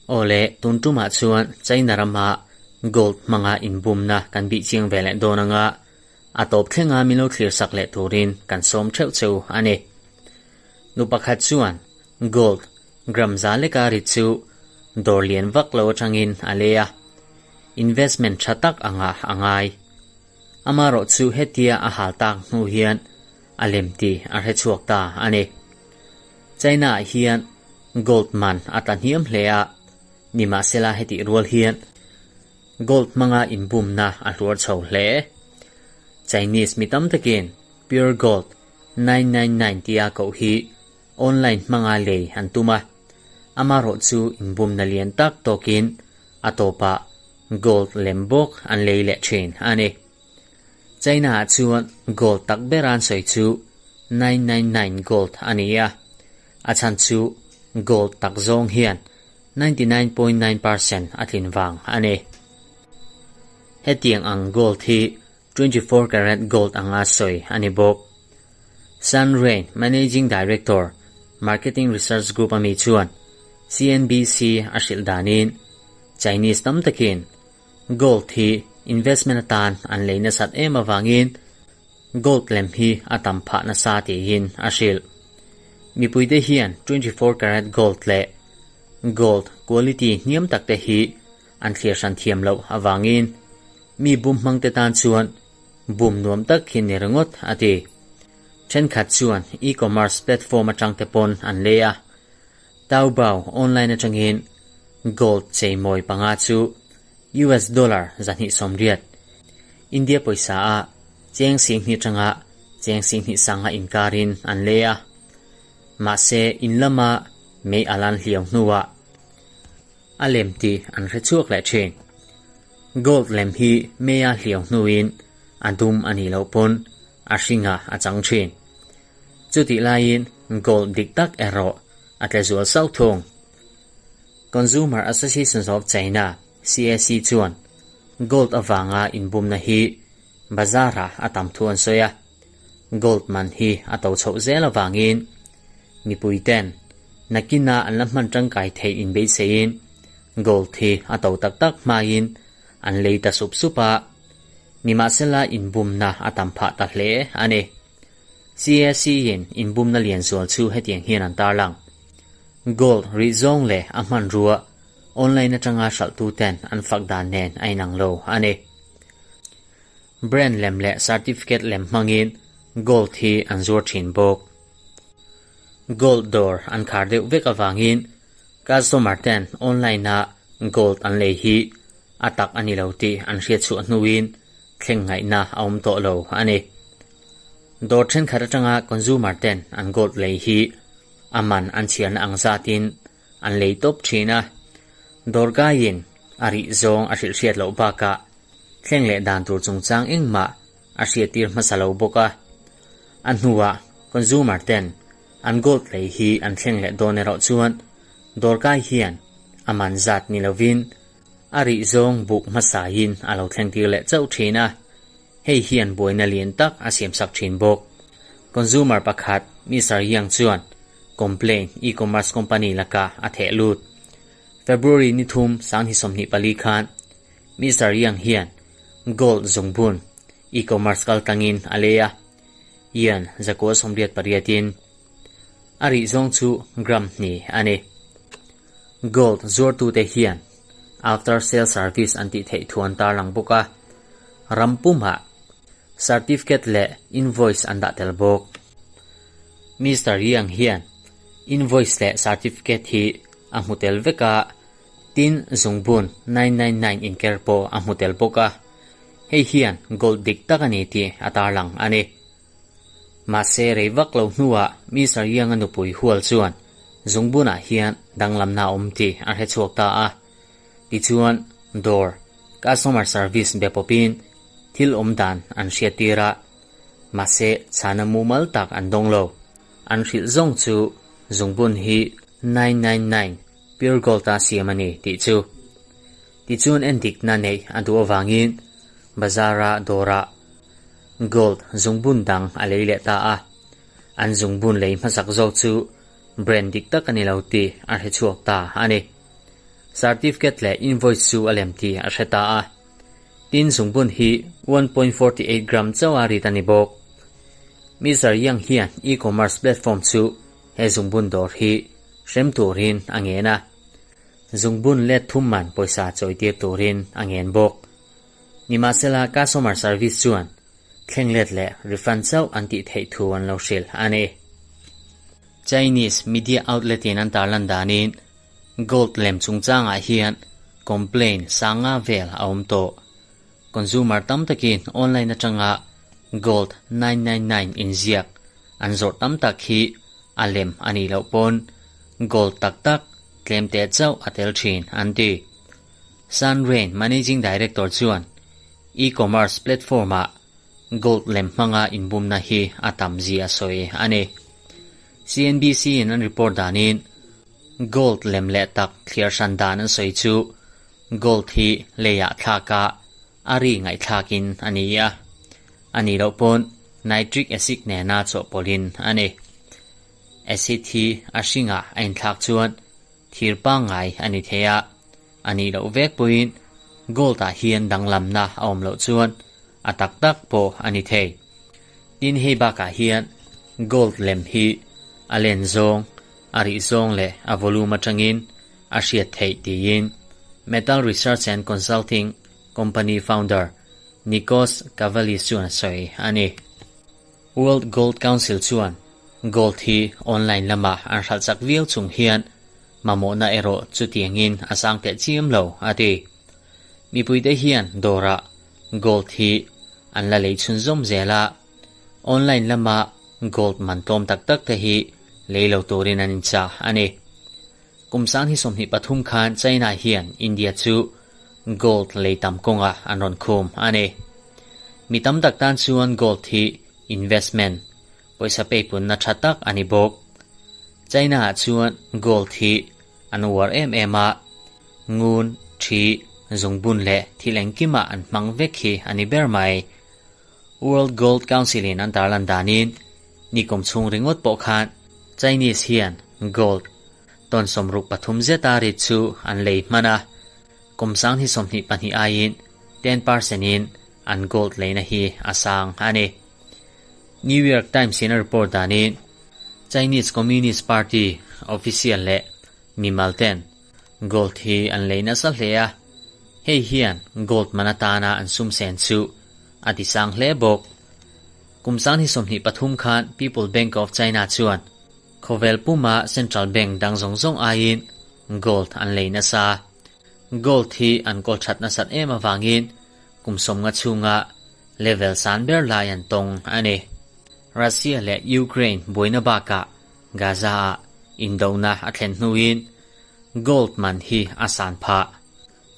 Awle, tun tumah chuan China rama gold hmanga inbumna kan bih chiang ve leh dawn anga a tawp thlenga min lo thlir sak leh turin kan sawm theuh cheu a ni. Nu pakhat chuan gold gram za leka rit chu dawr lian vak lo atangin a lei a, investment tha tak anga a ngai. Amarawh chu hetia a hal tak hnu hian a lem tih a hre chhuak ta a ni. China ah hian gold man a tla hniam hle a, nimahsela hetih rual hian gold hmanga inbumna a hluar chho hle. Chinese mi tam takin pure gold 999 tia koh hi online hmanga lei an tum a, amarawh chu inbumna lian tak tawkin a tawpah gold lem bawk an lei leh thin a ni. China ah chuan gold tak ber an sawi chu 999 gold a ni a, a chhan chu gold tak zawng hian 99.9% a tlin vang a ni. Hetiang ang gold hi 24 karat gold anga sawi a ni bawk. Sun Rain Managing Director, Marketing Research Group ami chuan CNBC a hrilh danin Chinese tam takin Gold hi investment atan an lei nasat em avangin gold lem hi a tam phah nasa tiin a hrilh. Mipuite hian 24 karat gold leh gold quality hniam tak te hi an thlir hran thiam loh avangin mi bum hmangte tan chuan bum nuam tak hi ni ringawt a ti. Thenkhat chuan e-commerce platform atang te pawn an lei a, Taobao online atangin gold cheimawi panga chu US dollar 280, India pawisa a cheng 20 atanga cheng 20 sanga inkarin an lei a. Mahse in lama mei a lan hliau hnuah a lem tih an hre chhuak leh thin. Gold lem hi mei a hliau hnuin a dum a nih loh pawn a hringah a chang thin. Chutih laiin gold dik tak erawh a tle zual sauh thung. Consumer Associations of China, CAC, chuan gold avanga inbumna hi bazar-ah a tam thu an sawi a, gold man hi a to chhoh zel avangin mipuiten nakina an la hman tangkai theih inbeiseiin gold hi a to tak tak hmain an lei ta sup sup a, nimahsela inbumna a tam phah ta hle a ni. CAC in inbumna lian zual chu hetiang hian an tarlang. Gold rih zawng leh a hmanrua online atanga hralhtu ten an fak dan nen a inang lo a ni. Brand lem leh certificate lem hmangin gold hi an zuar thin bawk. Gold dawr an khar deuh vek avangin customer ten online a gold an lei hi a tak a ni lo tih an hriatchhuah hnuin thleng ngaihna a awm tawh lo a ni. Dawr thenkhat atanga consumer ten an gold lei hi a man an chhiarna ang zatin an lei tawp thin a, dawr kaiin a rih zawng a hrilh hriat loh bakah thleng leh dan tur chungchang engmah a hriattir hmasa lo bawk a. A hnuah consumer ten an gold lei hi an thleng leh dawn erawh chuan dawr kai hian a man zat ni lovin a rih zawng buk hmasain a lo thlengtir leh chauh thin a. Hei hian buaina lian tak a siamsak thin bawk. Consumer pakhat Mister Yang chuan complaint e-commerce company lakah a theh lut. February ni thum 2024 khan Mister Yang hian gold zungbun e-commerce kaltlangin a lei a, yuan 988-in. A rih zawng chu gram hnih a ni. Gold zuartute hian after sale service an tih theih thu an tarlang bawk a, ram pumah certificate leh invoice an dah tel bawk. Mister Yang hian invoice leh certificate hi a hmu tel vek a, tin zungbun 999 inker pawh a hmu tel bawk a, hei hian gold dik tak a ni tih a tarlang a ni. Mahse rei vak lo hnuah Mister Yang-a nupui hual chuan zungbunah hian danglamna a awm tih a hre chhuak ta a. Tichuan dawr, customer service be pawpin thil awm dan an hriat tir a. Mahse chhana mumal tak an dawng lo. An hrilh zawng chu zungbun hi 999 pure gold-a siam a ni tih chu. Tichuan endikna neih a duh avangin bazar-a dawrah Gold zungbun dang a lei leh ta a, an zungbun lei hmasak zawk chu brand dik tak a ni lo tih a hre chhuak ta a ni. Certificate leh invoice chu a lem tih a hre ta a. Tin zungbun hi 1.48 gram chauh a rit a ni bawk. Mister Yang hian e-commerce platform chu he zungbun dawr hi hrem turin a ngen a. Zungbun let thum man pawisa chawitir turin a ngen bawk. Nimahsela customer service chuan thleng let leh refund chauh an tih theih thu an lo hrilh a ni. Chinese media outlet in an tarlan danin gold lem chungchangah hian complaint sanga vel a awm tawh. Consumer tam takin online atanga gold 999 inziak an zawrh tam tak hi a lem a nih loh pawn gold tak tak tlem teh chauh a tel thin an ti. Sunrain Managing Director chuan e-commerce platform-ah gold lem hmanga inbumna hi a tam zia a sawi a ni. CNBC-in an report danin gold lem leh tak thliar hran dan an sawi chu gold hi leiah thlaka a ri ngaihthlakin a ni a, a nih loh pawn nitric acid nena chawhpawlhin a ni. Acid hi a hringah a inthlak chuan thir pangngai a ni thei a, a nih loh vek pawhin gold-ah hian danglamna a awm loh chuan a tak tak pawh a ni thei. Tin hei bakah hian gold lem hi a len zawng, a rih zawng leh a volume atangin a hriat theih tiin Metal Research and Consulting Company founder Nikos Kavalis chuan a sawi a ni. World Gold Council chuan gold hi online lamah an hralh chak viau chung hian mamawhna erawh chutiangin a sang teh chiam lo a ti. Mipuite hian dawrah gold hi an la lei chhunzawm zel a, online lama gold man tlawm tak tak te hi lei lo turin an inchah a ni. Kum sang hi 23 khan China hian India chu gold lei tam kawngah an rawn khum a ni. Mi tam tak tan chuan gold hi investment, pawisa peipunna tha tak a ni bawk. China ah chuan gold hi an uar em em a, ngun, thi, zungbun leh thil engkimah an hmang vek hi a ni ber mai. World Gold Council in an tarlan danin nikum chhung ringawt pawh khan Chinese hian gold ton 63 zeta rit chu an lei hman a, kum 2022 aiin 10% in an gold leina hi a sang a ni. New York Times in a report danin Chinese Communist Party official leh mimal ten gold hi an lei nasa hle a, hei hian gold man atana an sum sen chu a ti sang hle bawk. Kum 2023 khan People Bank of China chuan khawvel puma central bank dang zawng zawng aiin gold an lei nasa. Gold hi an kawl that nasat em awangin kum 50 chhunga level san ber lai an tawng a ni. Russia leh Ukraine buaina bakah Gaza ah indona a thlen hnuin gold man hi a san phah.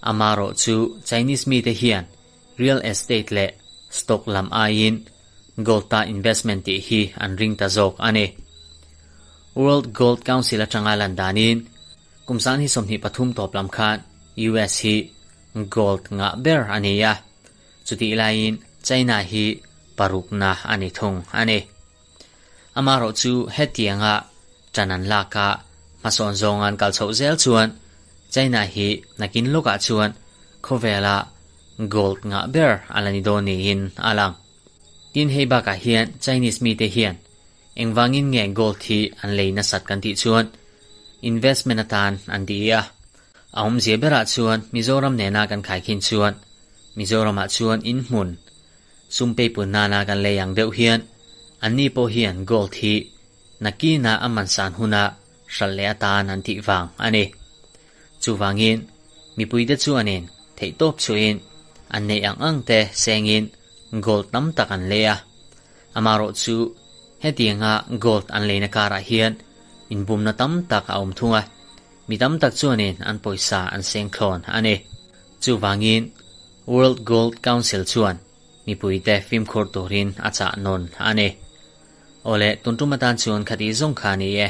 Amarawh chu Chinese mite hian real estate leh stock lam aiin gold ta investment tih hi an ring ta zawk a ni. World Gold Council atanga lan danin kum 2023 tawp lam khan US hi gold ngah ber a ni a, chutih laiin China hi parukna a ni thung a ni. Amarawh chu hetianga ṭan an lak a, hmasawn zawng an kal chhoh zel chuan China hi nakin lawkah chuan khawvela gold ngah ber a la ni dawn niin a lang. Tin hei bakah hian Chinese mite hian engvangin nge gold hi an lei nasat kan tih chuan investment atan an ti a. A awmzia berah chuan Mizoram nena kan khaikhin chuan Mizoramah chuan inhmun sum peipun nana kan lei ang deuh hian anni pawh hian gold hi nakina a man san huna hralh leh atan an tih vang a ni. Chuvangin mipuite chuanin theihtawp chuin an neih ang ang te sengin gold tam tak an lei a. Amarawh chu hetianga gold an leina karah hian inbumna tam tak a awm thung a, mi tam tak chuanin an pawisa an seng thlawn a ni. Chuvangin World Gold Council chuan mipuite fimkhur turin a chah nawn a ni. Awle, tun tum atan chuan khati zawng kha ni e.